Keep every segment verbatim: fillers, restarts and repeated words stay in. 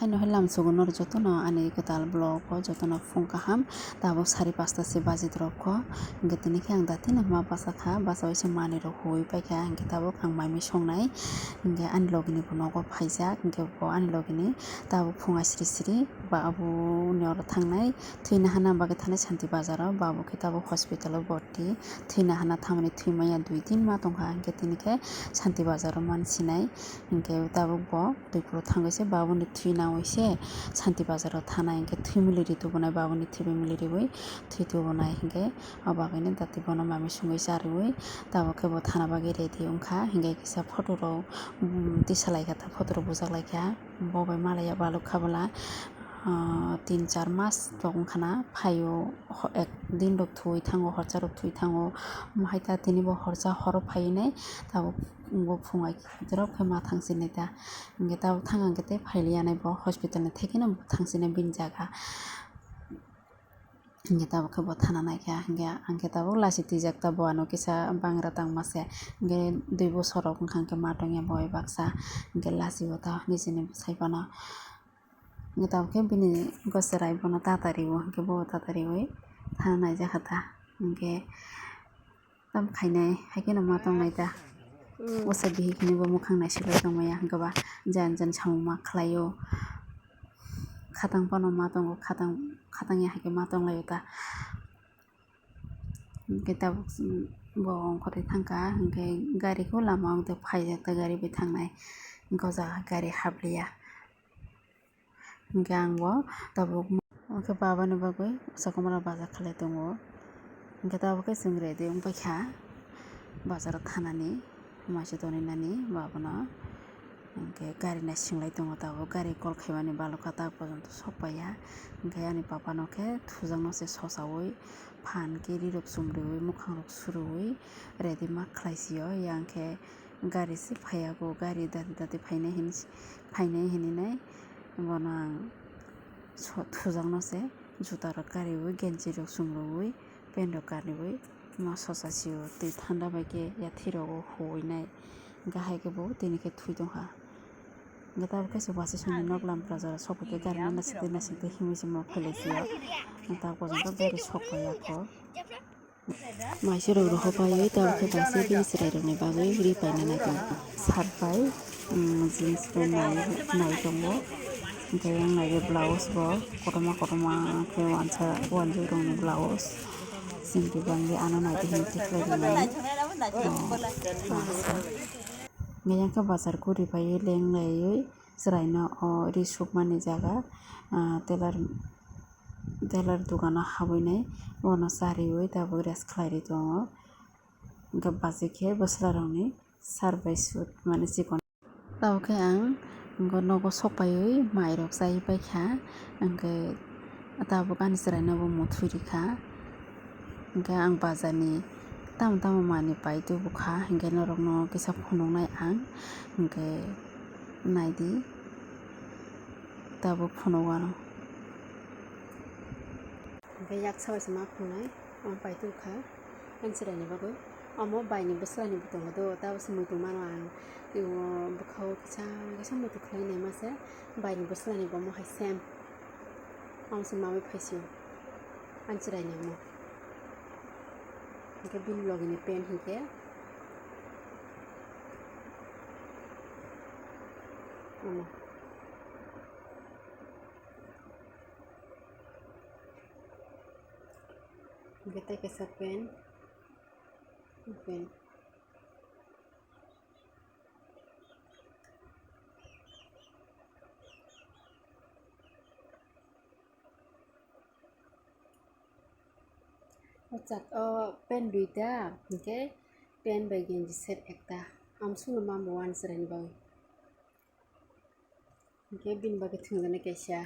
Nohoi lamsogo norok jotono ani kwtal vlog o jotono phung kaham. Tabuk sari pasta se baji rok kho. Hinkhe tini khe ang datino ma basa kha, basa waisa manwi rok huwi paikha. Hinkhe tabuk ang mai mui songnai. Hinkhe ani logini bo nogo phaijak. Hinkhe bo ani logini tabuk phunga sri sri ba aboni oro thangnai. Thwina hana bagwi thanai Santi Bazar o, ba bo khe tabuk hospital o bhorti. Thwina hana thamani thwi maya dui tin ma tongkha, hinkhe tini khe Santi Bazar o mansinai. Hinkhe tabuk bo twi phuru thangwi se babuni thwi nawi se Santi Bazar o thanai, hinkhe thwi mili ri tubunai, babuni thwi bai mili riwi thwi tubunai, hinkhe o bagwino dati bono mami sungwi chariwi tabuk khe bo thana bagwi ready wngkha. Hinkhe kisa photo rok, um, tisa laikha, photo rok bujak laikha. Bo bai malaya baluk kha bwla, ah, tin char mas tok wngkha na phaio, ho-, ek din rok thwi thango, horcha rok thwi thango, omo hai ta tini bo horcha horo phai nai, tabuk bo phung ai khe ma thang sinai ta, hinkhe tabuk thang ang khe tei phai liya nai bo hospital ni theke no thang sinai bini jaga. Hinkhe tabuk khe bo thana naikha, hinkhe ang khe tabuk lasi twijak ta bo ano kisa bangra tangma se, hinkhe dui bosor rok wngkha hinkhe ma tongya bo bai baksa, hinkhe lasi o ta nijini bwsai phano. Hinkhe tabuk khe bini gosirai bono tata riwo, hinkhe bo tata riwi thana naijakha ta, hinkhe. Tam khainai, hai kheno ma tongnai ta. Mm. Usa bihi khini bo mukhang naisik bai tongmaya, hwnkhe ba jan jan samung ma khlaio. Khatang phano ma tongo, khatang, khatang ya hai khe ma tonglaio ta. Hwnkhe tabuk bo ongkhorwi thangkha, hwnkhe gari khe o lama o tei phaijak ta, gari bai thangnai, hwnkhe o jaga gari habliya. Hwnkhe ang bo tabuk, hwnkhe babani bagwi usa kwmara baja khalai tongo. Hwnkhe tabuk khe chwng ready wngbaikha bazaro thanani, maiso toni nani babono. Hwnkhe gari naisinglai tongo tabuk, gari call khaimani balokha tak pojonto sokpaiya. Hwnkhe ani papano khe thujakno se sosaui phan khe rirok chumriui mukhangrok suruui ready ma khlaisio. Yang khe gari se phaiyago, gari dati dati phainai hin-, phainai hininai bono ang so-, thujakno se juta rok kariui, genchi rok chumriui, pant rok kariui ma sosa sio, twi thanda bai khe yathwi rogo huinai, hwnkhe hai khe bo tini khe thwi tongkha. Hwnkhe tabuk khe se wasisongni nok lamphra jora sokphaikhe gari no naisingtwi naisingtwi himwi se ma phailaisio, tak pojonto gari sokpaiya kho. Maisorok rohor paiwi tabuk khe kaisa bini chwrairokni bagwi ri paina nai tongo. Shirt bai, um, jeans bai nai, nai tongo. Hwnkhe yang nai khe blouse bo kotorma kotorma khe wansa wanjui rokni blouse. Chwng khe bangwi ano nai di hinwi tikhlai rwmani. Oh, ah, sa. Hwnkhe yang khe bazar guri paiwi leng laiwi chwraino o ri sukmani jaga, ah, tailor. Tailor dogano habwi nai bono chariwi tabuk rest khlai ri tongo. Hwnkhe bachai khe bwsla rokni sar bai sut mani chikon. Tabuk khe ang nogo sok paiwi mai rok chai paikha, hwnkhe tabuk ani chwraino bo muthwi rikha. Hwnkhe ang bazar ni tamo tamo manwi pai tubukha, hwnkhe norokno kisa phunuknai ang, hwnkhe naidi. Tabuk phunuk ano. Hwnkhe yaksa bai se ma phunai, ang pai tubukha, ani chwraini bagwi. Omo baini bwslani bo tongo do, tabuk se muitu mano ang. Tei o bwkhao kisa kisa muitu khlai naima se, baini bwslani bo omo hai same. Omo se mawi phaisio, ani chwraini omo. Hwnkhe bini logini pant hwnkhe omo. Hwnkhe tei kaisa pant, pant. O chat o pant duita, hwnkhe pant bai genji set ekta. Amsukno mambo ani chwraini bagwi. Hwnkhe bini bagwi thwngjaknai kaisa.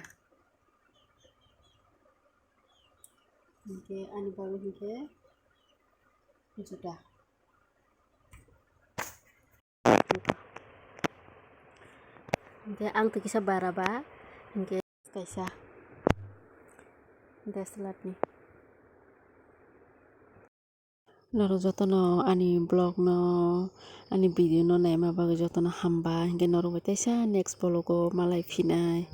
Hwnkhe ani bagwi hwnkhe juta. Hwnkhe ang twi kisa bara ba, hwnkhe kaisa deslat ni. Norok jotono ani vlog no, ani video no naima bagwi jotono hamba, hwnkhe norok bai teisa next vlog o malai phinai.